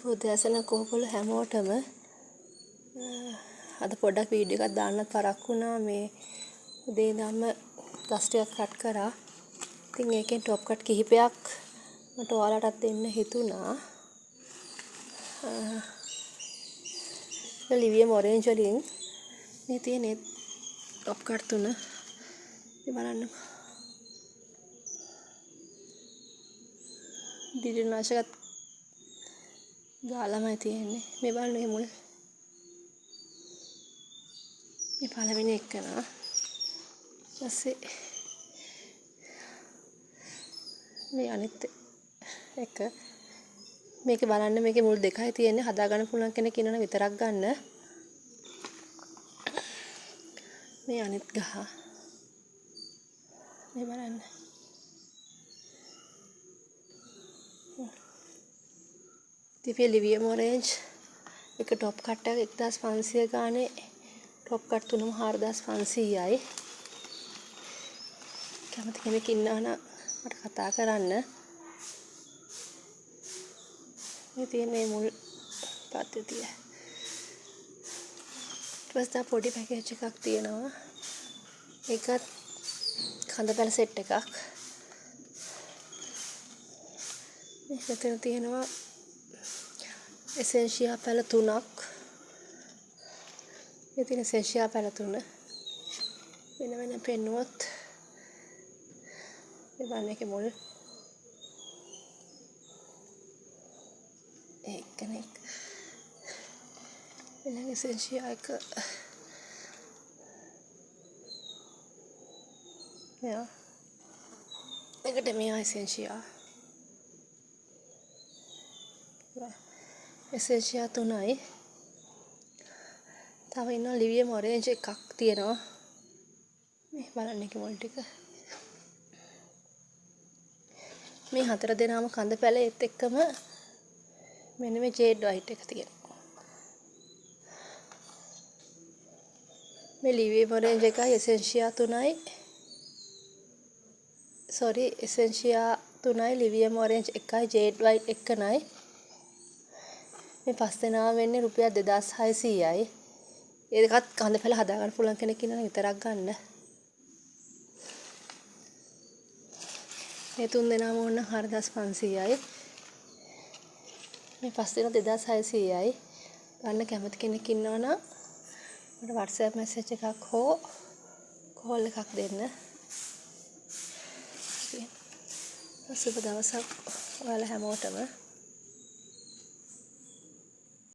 උදෑසනක් ඔයගොල්ලෝ හැමෝටම. අද පොඩ්ඩක් වීඩියෝ එකක් දාන්නත් පරක්කු වුණා. මේ උදේ ඉඳන්ම ගස් ටිකක් කට් කරා. ඉතින් ඒකෙන් ටොප් කට් කිහිපයක් මට ඔයාලටත් දෙන්න හිතුණා. ලිවියම් ඔරෙන්ජ් වලින් මේ තියෙන ටොප් කට් තුන මේ බලන්නකෝ. දිලිනාශකත් ගාලාමයි තියෙන්නේ. මේ බලන්න මේ මුල්. මේ පළවෙනි එකනා. ඊපස්සේ මේ අනිත් එක. මේක බලන්න මේකේ මුල් දෙකයි තියෙන්නේ. හදාගන්න පුළුවන් කෙනෙක් ඉන්නවනම් විතරක් ගන්න. මේ අනිත් ගහ. මේ බලන්න. ඉතින් ලිවියම් ඔරෙන්ජ් එක ටොප් කට් එක 1500 ගානේ ටොප් කට් තුනම 4500යි. කැමති කෙනෙක් ඉන්නවා නම් මට කතා කරන්න. මේ තියෙන මේ මුල් පද්ධතිය. ඊට පස්සේ තව පොඩි පැකේජ් එකක් තියෙනවා. ඒකත් කඳ පැල සෙට් එකක්. මේ මෙතන තියෙනවා එසෙන්ෂියා පැල තුනක්. මේ තියෙන එසෙන්ෂියා පැල තුන වෙන වෙන පෙන්නුවොත් මේ බලන්න ඒකේ මුල් එක්කෙනෙක් ඊළඟ එසෙන්ෂියා එක මෙයා එකට මෙයා එසෙන්ෂියා එසෙන්ෂියා තුනයි. තව ඉන්නවා ලිවියම් ඔරෙන්ජ් එකක් තියෙනවා. මේ බලන්න ඒකේ මුල් ටික. මේ හතර දෙනාම කඳ පැලේත් එක්කම මෙන්න මේ ජේඩ් වයිට් එක තියෙනවා. මේ ලිවියම් ඔරෙන්ජ් එකයි එසෙන්ෂියා තුනයි සෝරි එසෙන්ෂියා තුනයි ලිවියම් ඔරෙන්ජ් එකයි ජේඩ් වයිට් එකනයි. මේ පස් දෙනාම වෙන්නේ රුපියල් 2600යි. ඒ දෙකත් කඳ පැල හදාගන්න පුළුවන් කෙනෙක් ඉන්නවනම් විතරක් ගන්න. මේ තුන් දෙනාම ඕන නම් 4500යි. මේ පස් දෙනා 2600යි. ගන්න කැමති කෙනෙක් ඉන්නවනම් මට WhatsApp message එකක් හෝ කෝල් එකක් දෙන්න. සුබ දවසක් ඔයාලා හැමෝටම.